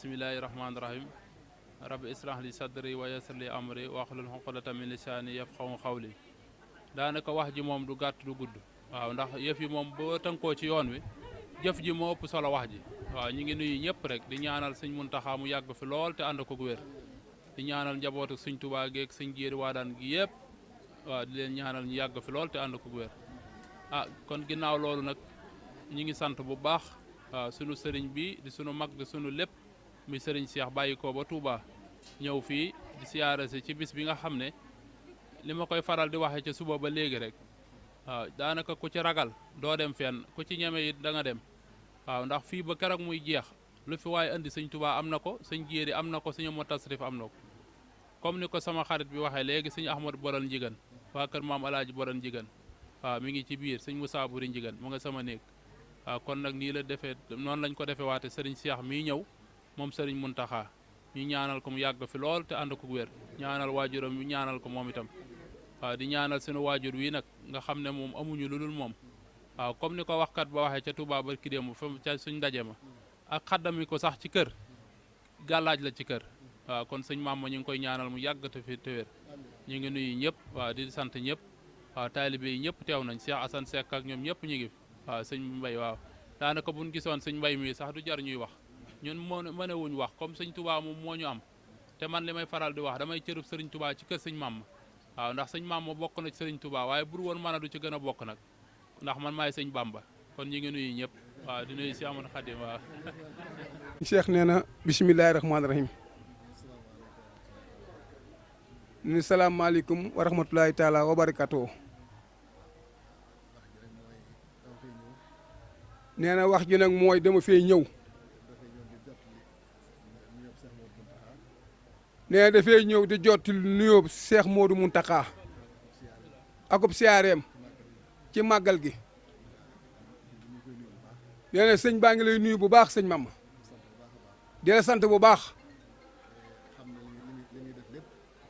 bismillahi rahmaani rahim rabbi israh li sadri wa yassir li amri wahlul uqdatan min lisaani yafqahu qawli. daanaka wax ji moom du gàtt du gudd waaw ndax yëf yi moom boo tënkoo ci yoon wi jëf ji moo ëpp solo wax ji. waaw ñu ngi nuyu ñëpp rek di ñaanal sëñ Muntaxa mu yàgg fi lool te ànd ko wér di ñaanal njabootu sëñ Tuubaa geeg sëñ Jéeri Waadaan gi yëpp waaw di leen ñaanal ñu yàgg fi lool te ànd ko wér. kon ginnaaw loolu nag ñu ngi sant bu baax waaw sunu sëriñ bi di sunu mag di sunu lépp muy sëriñ Cheikh bàyyi ko ba Touba ñëw fii di siyaare si ci bis bi nga xam ne li ma koy faral di waxee ca suba ba léegi rek waaw daanaka ku ci ragal doo dem fenn ku ci ñeme it da nga dem waaw ndax fii ba keroog muy jeex lu fi waaye andi sëñ Touba am na ko sëñ Jéeri am na ko sëñ Mo Tasrif am na ko comme ni ko sama xarit bi waxee léegi sëñ Ahmadu Boral Njigan waa kër maam Alaaji Boral Njigan waaw mi ngi ci biir sëñ Moussa Buri Njigan mu nga sama néeg waaw kon nag nii la defee noonu lañ ko defee waate sëriñ Cheikh mii ñëw moom sëriñ Muntaxa ñu ñaanal ko mu yàgg fi lool te ànd ko wér ñaanal waajuram ñu ñaanal ko moom itam waaw di ñaanal sunu waajur wi nag nga xam ne moom amuñu lu dul moom waaw comme ni ko waxkat ba waxee ca Touba barki démb fa ca suñ ndaje ma ak xaddami ko sax ci kër gàllaaj la ci kër waaw kon sëñ maam ma ñu ngi koy ñaanal mu yàgg te fi te wér ñu ngi nuyu ñëpp waaw di sant ñëpp waaw taalibe yi ñëpp teew nañ Cheikh Assane Seck ak ñoom ñëpp ñu ngi fi waaw sëñ Mbay waaw daanaka buñ gisoon sëñ Mbay mi sax du jar ñuy wax ñun mënewuñ wax comme sëñ Touba moom moo ñu am te man li may faral di wax damay cërub sëriñ Touba ci kër sëñ Mamma waaw ndax sëñ Mamma bokk na ci sëriñ Touba waaye bur woon mën a du ci gën a bokk nag ndax man maay sëñ Bamba kon ñu ngi nuyu ñëpp waaw di nuyu si amoon Xadim waaw Cheikh nee na bisimilahi rahmaani rahim ni salaamaaleykum wa rahmatulahi taala wa barakatuh nee na wax ji nag mooy dama fee ñëw nee na dafee ñëw di jotti nuyoo Cheikh Modou Mountakha akub siyaareem ci màggal gi nee na sëñ baa ngi lay nuyu bu baax sëñ Mama di la sant bu baax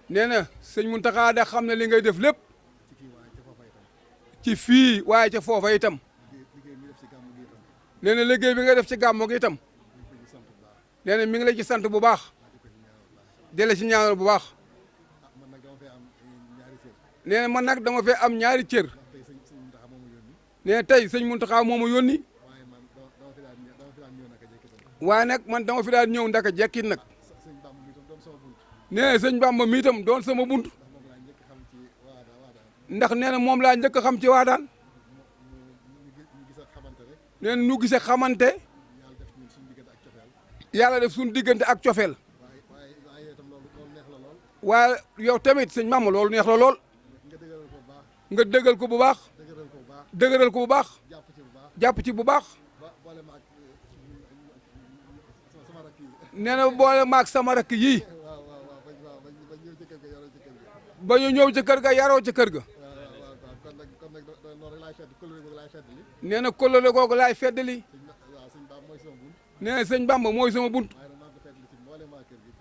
nee na sëñ Mountakha da xam ne li ngay def lépp ci fii waaye ca foofa itam nee na liggéey bi nga def ci gàmmu gi itam nee na mi ngi la ci sant bu baax di la ci ñaanal bu baax nee na man nag dama fee am ñaari cër nee na tey sëñ Mountakha moo ma yónni waaye nag man dama fi daan ñëw ndaka jekkit nag nee na sëñ Bamba mi itam doon sama bunt ndax nee na moom laa njëkk a xam ci Waadaan nee na ñu gisee xamante yàlla def suñu diggante ak cofeel waaye yow tamit sëñ Mama loolu neex la lool nga dëggal ko bu baax dëgëral ko bu baax jàpp ci bu baax nee na boole maag sama rakk yii ba ñu ñëw ci kër ga yaroo ci kër ga nee na kóllëre googu laay feddali nee na sëñ Bamba mooy sama bunt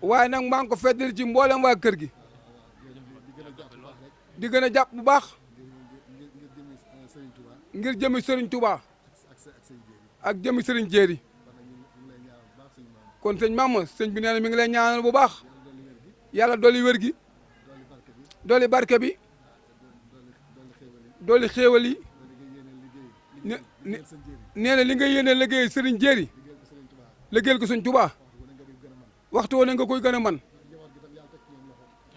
waaye nag maa ngi ko feddali ci mboolem waa kër gi di gën a jàpp bu baax ngir jëmi Sëriñ Touba ak jëmi Sëriñ Jéeri kon sëñ Mama sëñ bi nee na mi ngi lay ñaanal bu baax yàlla dolli wér gi dolli barke bi dolli xéewal yi nee na li nga yéene liggéey Sëriñ Jéeri liggéeyal ko sëñ Touba waxtu woon nga koy gën a man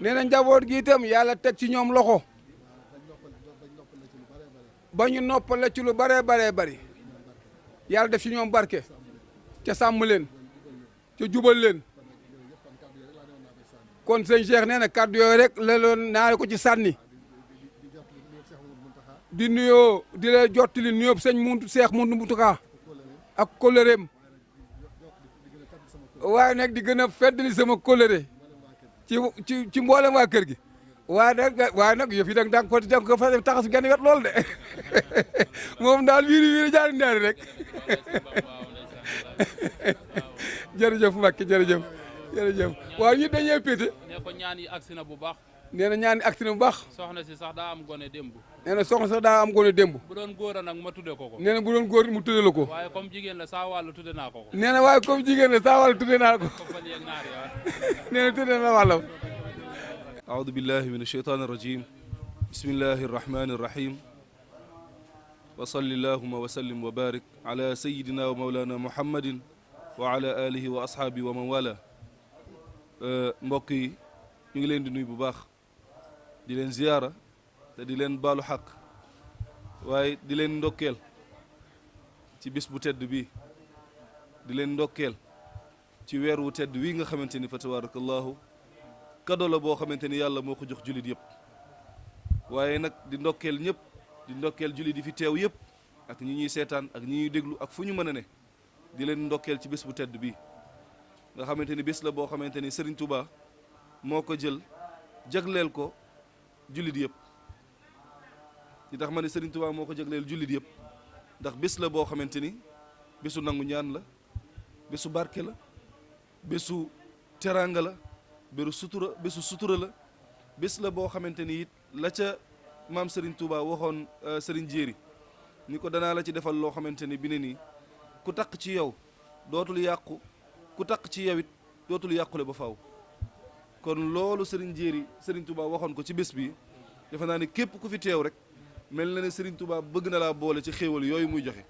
nee na njaboot gi itam yàlla teg ci ñoom loxo ba ñu noppal la ci lu baree baree bari yàlla def ci ñoom barke ca sàmm leen ca jubal leen kon sëñ Cheikh nee na kàddu yooyu rek la loon naa ko ci sànni di nuyoo di la jottali nuyoo sëñ Cheikh Mountakha ak kóllëreem waaye nag di gën a feddali sama kóllëre ci mboolem waa kër gi waaye nag yëf yi nag da nga ko fa taxas genn wet lool de moom daal wiiri jaari ndaari rek jërëjëf Mbacke jërëjëf waaw ñu dañee pété ne ko ñaan yi agsi na bu baax nee na ñaan agsi na bu baax. soxna si sax daa am gone démb. nee na soxna sax daa am gone démb. bu doon góor a nag ma tudde ko ko. nee na bu doon góor mu tudde la ko. waaye comme jigéen la saa wàllu tudde naa ko ko. nee na waaye comme jigéen la saa wàllu tudde naa ko. comme fan yeeg naar yi waaw. nee na tudde na wàllam. أعوذ بالله من الشيطان الرجيم بسم الله الرحمن الرحيم وصل اللهم وسلم وبارك على سيدنا ومولانا محمد وعلى آله وأصحابه ومن والاه mbokk yi ñu ngi leen di nuyu bu baax di leen ziyaara te di leen baalu xaq waaye di leen ndokkeel ci bis bu tedd bii di leen ndokkeel ci weer wu tedd wii nga xamante ni fa tabarakallahu kado la boo xamante ni yàlla moo ko jox jullit yëpp waaye nag di ndokkeel ñëpp di ndokkeel jullit yi fi teew yëpp ak ñi ñuy seetaan ak ñi ñuy déglu ak fu ñu mën a ne di leen ndokkeel ci bés bu tedd bii nga xamante ni bés la boo xamante ni Serigne Touba moo ko jël jagleel ko jullit yëpp li tax ma ne Serigne Touba moo ko jagleel jullit yëpp ndax bés la boo xamante ni bésu nangu ñaan la bésu barke la bésu teraanga la bésu sutura la bés la boo xamante ni it la ca maam Serigne Touba waxoon Serigne Jéeri ni ko danaa la ci defal loo xamante ni bi ne nii ku taq ci yow dootul yàqu ku taq ci yow it dootul yàqule ba faaw kon loolu Serigne Jéeri Serigne Touba waxoon ko ci bés bi defe naa ni képp ku fi teew rek mel na ne Serigne Touba bëgg na laa boole ci xéewal yooyu muy joxe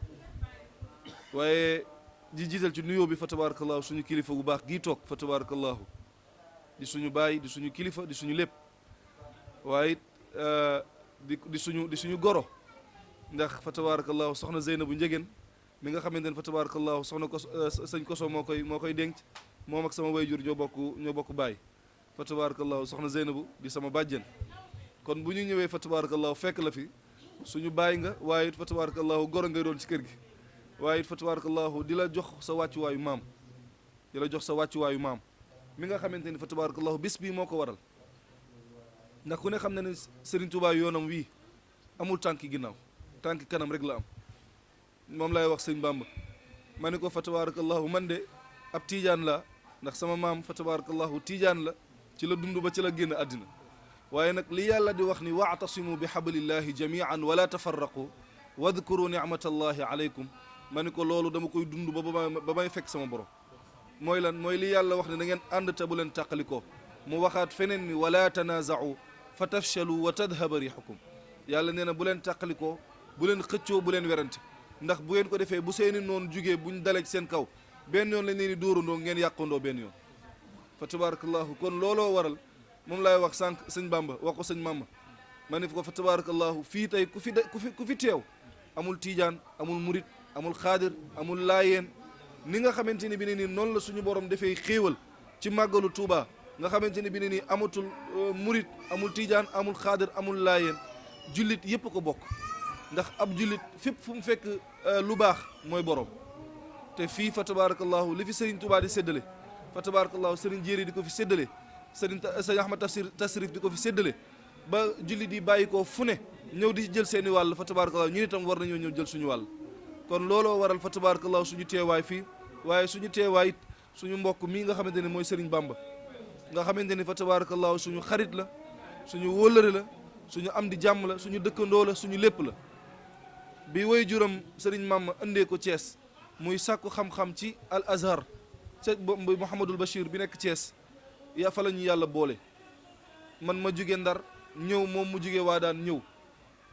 waaye di jiital ci nuyoo bi fa tabarakallahu suñu kilifa bu baax gii toog fa tabarakallahu di suñu baay di suñu kilifa di suñu lépp waaye di suñu goro ndax fa tabarakallahu soxna Zeynabu Njegéen mi nga xamante ne fa tabarakallahu soxna ko sëñ Koso moo koy denc moom ak sama wayjur ñoo bokk baay fa tabarakallahu soxna Zeynabu di sama bàjjen kon bu ñu ñëwee fa tabarakallahu fekk la fi suñu baay nga waaye it fa tabarakallahu goro ngay doon ci kër gi waaye it fa tabarakallahu di la jox sa wàccuwaayu maam mi nga xamante ni fa tabarakallahu bis bii moo ko waral ndax ku ne xam na ne Serigne Touba yoonam wii amul tànki ginnaaw tànki kanam rek la am moom lay wax sëñ Bamba ma ne ko fa tabarakallahu man de ab tiijaan la ndax sama maam fa tabarakallahu tiijaan la ci la dund ba ci la génn àddina waaye nag li yàlla di wax ni waatasimu bi hablillahi jamian wala tafarraqu wadkuru nicmatallahi alaykum ma ne ko loolu dama koy dund ba may fekk sama borom mooy lan mooy li yàlla wax ne da ngeen ànd te bu leen tàqalikoo mu waxaat feneen ni wala tanaaza'u fa tafshalu wa tadhaba rihukum yàlla nee na bu leen tàqalikoo bu leen xëccoo bu leen werante ndax bu ngeen ko defee bu seeni noonu jugee buñ dalee ci seen kaw benn yoon lañ leen di dóorandoo ngeen yàqandoo benn yoon fa tabarakallahu kon looloo waral moom laay wax sànq sëñ Bamba wax ko sëñ Mama ma ne ko fa tabarakallahu fii tey ku fi teew amul tiijaan amul murit amul xaadir amul laayeen ni nga xamante ni bi ne nii noonu la suñu borom dafay xéewal ci màggalu Touba nga xamante ni bi ne nii amatul murit amul tiijaan amul xaadir amul laayeen jullit yëpp ko bokk ndax ab jullit fépp fu mu fekk lu baax mooy borom te fii fa tabarakallahu li fi Serigne Touba di séddale fa tabarakallahu Serigne Jéeri di ko fi séddale Serigne Ahmad Tasrif di ko fi séddale ba jullit yi bàyyi ko fu ne ñëw di jël seeni wàll fa tabarakallahu ñun itam war nañoo ñëw jël suñu wàll kon looloo waral fa tabarakallahu suñu teewaay fii waaye suñu teewaay it suñu mbokk mii nga xamante ne mooy Serigne Bamba nga xamante ni fa tabarakallahu suñu xarit la suñu wóllëre la suñu am di jàmm la suñu dëkkandoo la suñu lépp la bi way juram Serigne Mama indee ko Thiès muy sàkku xam-xam ci Al Azhar ca Mouhamadul Bachir bi nekk Thiès ya fa la ñu yàlla boole man ma jóge Ndar ñëw moom mu jóge waa daan ñëw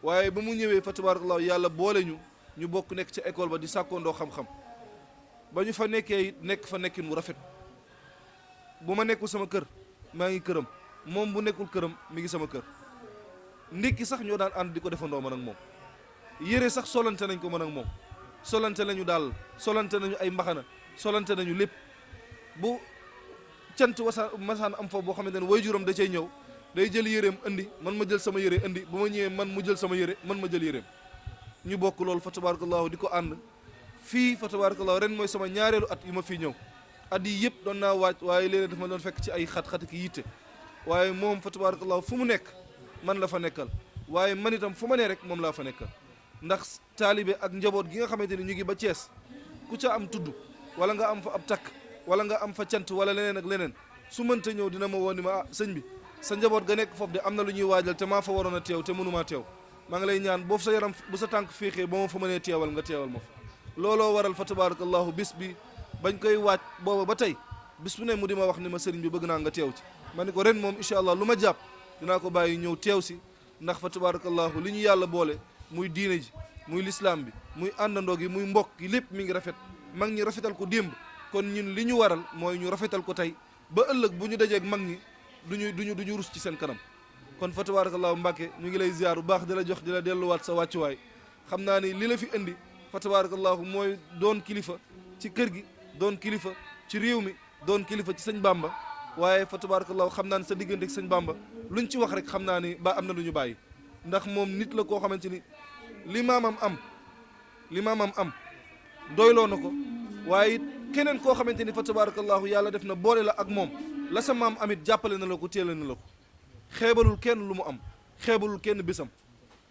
waaye ba mu ñëwee fa tabarakallahu yàlla boole ñu bokk nekk ca école ba di sàkkoondoo xam-xam ba ñu fa nekkee it nekk fa nekkin wu rafet bu ma nekkul sama kër maa ngi këram moom bu nekkul këram mi ngi sama kër ndékki sax ñoo daan ànd di ko defandoo man ak moom yére sax solante nañ ko man ak moom solante nañu daal solante nañu ay mbaxana solante nañu lépp bu cant masaan am fa boo xamante ne waajuram da cay ñëw day jël yéreem indi man ma jël sama yére indi bu ma ñëwee man mu jël sama yére man ma jël yéreem ñu bokk loolu fa tabarakallahu di ko ànd fii fa tabarakallahu ren mooy sama ñaareelu at yu ma fii ñëw at yi yëpp doon naa waaj waaye léeg-léeg daf ma doon fekk ci ay xat-xat ki yitte waaye moom fa tabarakallahu fu mu nekk man la fa nekkal waaye man itam fu ma nee rek moom laa fa nekkal ndax taalibe ak njaboot gi nga xamante ni ñu ngi ba Thiès ku ca am tudd wala nga am fa ab takk wala nga am fa cant wala leneen ak leneen su mënta ñëw dina ma woon ni ma sëñ bi sa njaboot ga nekk foofu de am na lu ñuy waajal te maa fa waroon a teew te mënumaa teew maa ngi lay ñaan boo sa yaram bu sa tànk féexee ba ma fa mënee teewal nga teewal ma fa looloo waral fa tabarakallahu bis bi bañ koy waaj booba ba tey bis bu ne mu di ma wax ni ma sëriñ bi bëgg naa nga teew ci ma ni ko ren moom incha allah lu ma jàpp dinaa ko bàyyi ñëw teew si ndax fa tabarakallahu li ñu yàlla boole muy diine ji muy lislaam bi muy àndandoo gi muy mbokk gi lépp mi ngi rafet mag ñi rafetal ko démb kon ñun li ñu waral mooy ñu rafetal ko tey ba ëllëg bu ñu dajeeg mag ñi duñu rus ci seen kanam kon fa tabarakallahu Mbàkke ñu ngi lay ziar bu baax di la jox di la delluwaat sa wàccuwaay xam naa ni li la fi indi fa tabarakallahu mooy doon kilifa ci kër gi doon kilifa ci réew mi doon kilifa ci sëñ Bamba waaye fa tabarakallahu xam naa ni sa diggante ak sëñ Bamba luñ ci wax rek xam naa ni ba am na lu ñu bàyyi ndax moom nit la koo xamante ni li maamam am doyloo na ko waaye it keneen koo xamante ni fa tabarakallahu yàlla def na boole la ak moom la sa maam amit jàppale na la ko téele na la ko xeebalul kenn lu mu am xeebalul kenn bésam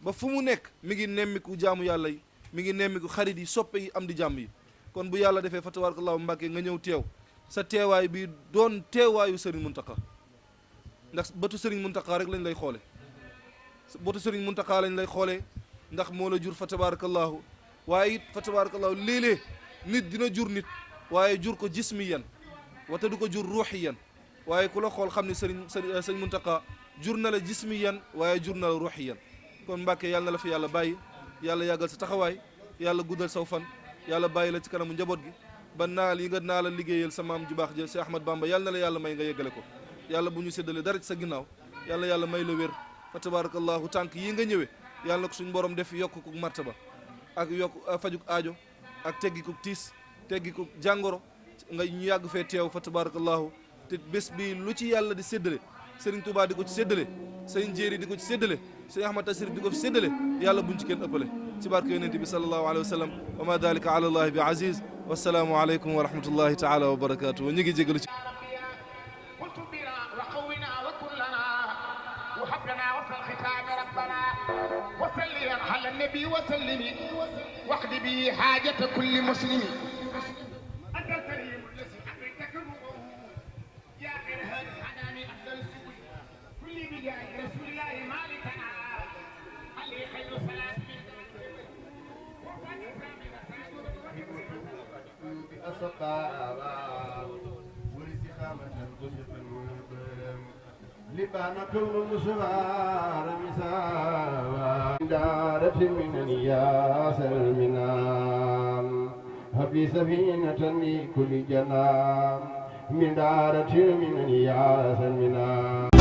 ba fu mu nekk mi ngi nemmiku jaamu yàlla yi mi ngi nemmiku xarit yi soppe yi am di jàmm yi kon bu yàlla defee fa tabarakallahu Mbàkke nga ñëw teew sa teewaay bi doon teewaayu Serigne Mountakha ndax bëtu Serigne Mountakha rek lañ lay xoole bëtu Serigne Mountakha lañ lay xoolee ndax moo la jur fa tabarakallahu waaye it fa tabarakallahu léeg-léeg nit dina jur nit waaye jur ko jismiyan wate du ko jur ruuxiyan waaye ku la xool xam ne sëriñ Mountakha jur na la jismiyan waaye jur na la ruuxiyan kon Mbàkke yàlla na la fi yàlla bàyyi yàlla yàggal sa taxawaay yàlla guddal saw fan yàlla bàyyi la ci kanamu njaboot gi ba naal yi nga naa la liggéeyal sa maam ju baax ja si Ahmad Bamba yàlla na la yàlla may nga yeggale ko yàlla bu ñu séddale dara ci sa ginnaaw yàlla may la wér fa tabarakallahu tànk yi nga ñëwee yàlla na ko suñu borom def yokk ko martaba ak yokk fajuk aajo ak teggi ko tiis teggi ko jàngoro nga ñu yàgg fee teew fa tabarakallahu te bés bi lu ci yàlla di séddale Serigne Touba di ko ci séddale Serigne Jéeri di ko ci séddale Serigne Ahmad Tasir di ko ci séddale yàlla buñ ci kenn ëppale ci barke yonent bi sallallahu alayhi wa sallam wa ma dalika ala allahi bi aziz wassalaamu aleykum wa rahmatullahi taala wa barakatuh ñu ngi jégalu ci وسلم على النبي وسلم واقض به حاجة كل مسلم أنت الكريم الذي حقك كرمه يا خير هذه الحنان أفضل السبل كل بجاه رسول الله مالكنا عليه خير صلاة بأسقاء والاستقامة تنشط لبانة المصغار مساوى دارة من ياس المنام هبي سفينة لكل جنام من دارة من ياس المنام